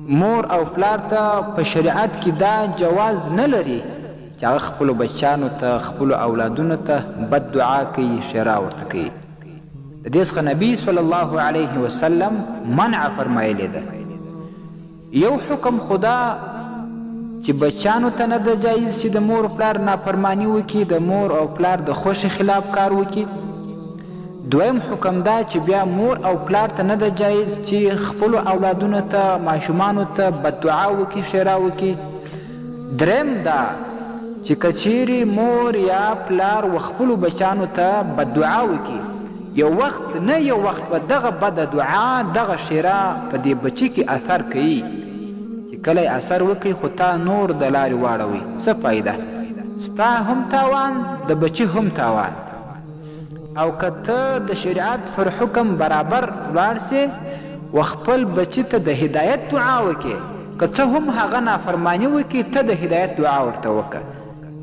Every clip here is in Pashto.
مور او پلار ته په شریعت کې دا جواز نه لري چې هغه خپلو بچیانو ته، خپلو اولادونو ته بد دعا کوي، ښېرا ورته کوي. د دې څخه نبي صلی الله علیه وسلم منع فرمایلې ده. یو حکم خو دا چې بچیانو ته نه ده جایز چې د مور او پلار نافرماني وکړي، د مور او پلار د خوښې خلاف کار وکړي. دویم حکم دا چې بیا مور او پلار ته نه ده جایز چې خپلو اولادونو ته، ماشومانو ته بد دعا وکړي، ښېرا وکړي. دریم دا چې که چیرې مور یا پلار و خپلو بچیانو ته بد دعا وکړي، یو وخت نه یو وخت به دغه بده دعا، دغه ښېرا په دې بچي کې اثر کوي، چې کله یې اثر وکړي خو تا نور د لارې واړوي، څه فایده؟ ستا هم تاوان، د بچي هم تاوان. او که ته د شریعت پر حکم برابر ولاړ شې و خپل بچي ته د هدایت دعا وکړې، که څه هم هغه نافرماني وکړي ته د هدایت دعا ورته وکړه،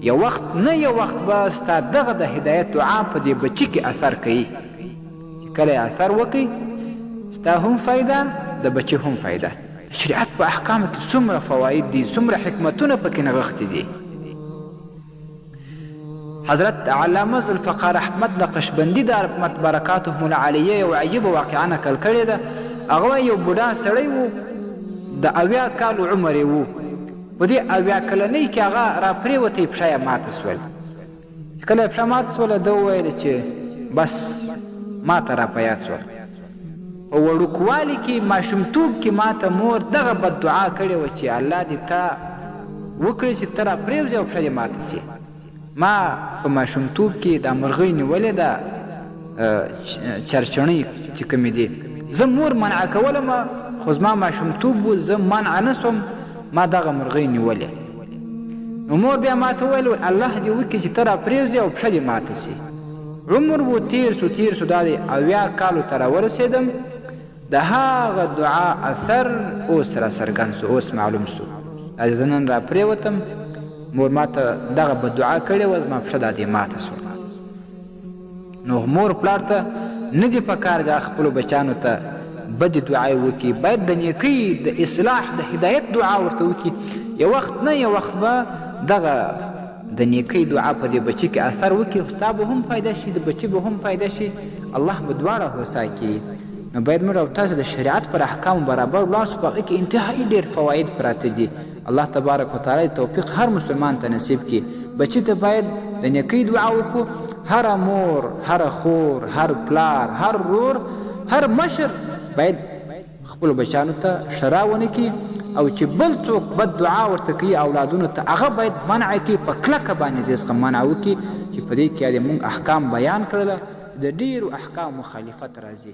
یو وخت نه یو وخت به ستا دغه د هدایت دعا په دې بچي کې اثر کوي، چې کله یې اثر وکړي ستا هم فایده د بچي هم فایده. د شریعت په احکامو کې څومره فواید دي، څومره حکمتونه پکې نغښتي دي. حضرت علامه ذوالفقار احمد نقشبندي دامت برکاتهم العالیه یو عجیبه واقعه نقل کړې ده. هغه وایي یو بوډا سړی و، د 70 کالو عمر یې و. په دې 70 کلنۍ کې هغه راپرېوتی، پښه یې ماته شول. چې کله یې پښه ماته شوله، ده وویل چې بس ماته را په یاد شول په وړوکوالي کې، ماشومتوب کې ماته مور دغه بد دعا کړې وه چې الله دې تا وکړي چې ته راپرېوځې او پښه دې ماته شي. ما په ماشومتوب کې دا مرغۍ نیولې ده، چرچڼۍ چې کومې دي، زه مور منع کولم خو زما ماشومتوب و، زه منع نه شوم، ما دغه مرغۍ نیولې. نو مور بیا ماته وویل، الله دې وکړي چې ته راپرېوځې او پښه دې ماته شي. عمر و تېر شو، تېر شو، دا دی 70 کالو ته راورسېدم، د هغه دعا اثر اوس را څرګند شو، اوس معلوم شو. دا دی زه نن راپرېوتم، مور ماته دغه بد دعا کړې وه، زما پښه دا دی ماته شوه. نو مور پلار ته نه دي په کار چې هغه خپلو بچیانو ته بدې دعاوې وکړي، باید د نیکۍ، د اصلاح، د هدایت دعا ورته وکړي. یو وخت نه یو وخت به دغه د نیکۍ دعا په دې بچي کې اثر وکړي، خو ستا به هم فایده شي، د بچي به هم فایده شي، الله به دواړه هوسا کړي. نو باید موږ او تاسو د شریعت پر احکامو برابر ولاړ شو، په هغه کې انتهایي ډېر فواید پراته دي. الله تبارک وتعالی توفیق هر مسلمان ته نصیب کړي. بچي ته باید د نیکۍ دعا وکړو. هره مور، هره خور، هر پلار، هر ورور، هر مشر باید خپلو بچیانو ته ښرا ونه کړي، او چې بل څوک بد دعا ورته کوي اولادونو ته، هغه باید منع کړي، په کلکه باندې دې څخه منع وکړي. چې په دې کې یعنې موږ احکام بیان کړله، د ډېرو احکامو مخالفت راځي.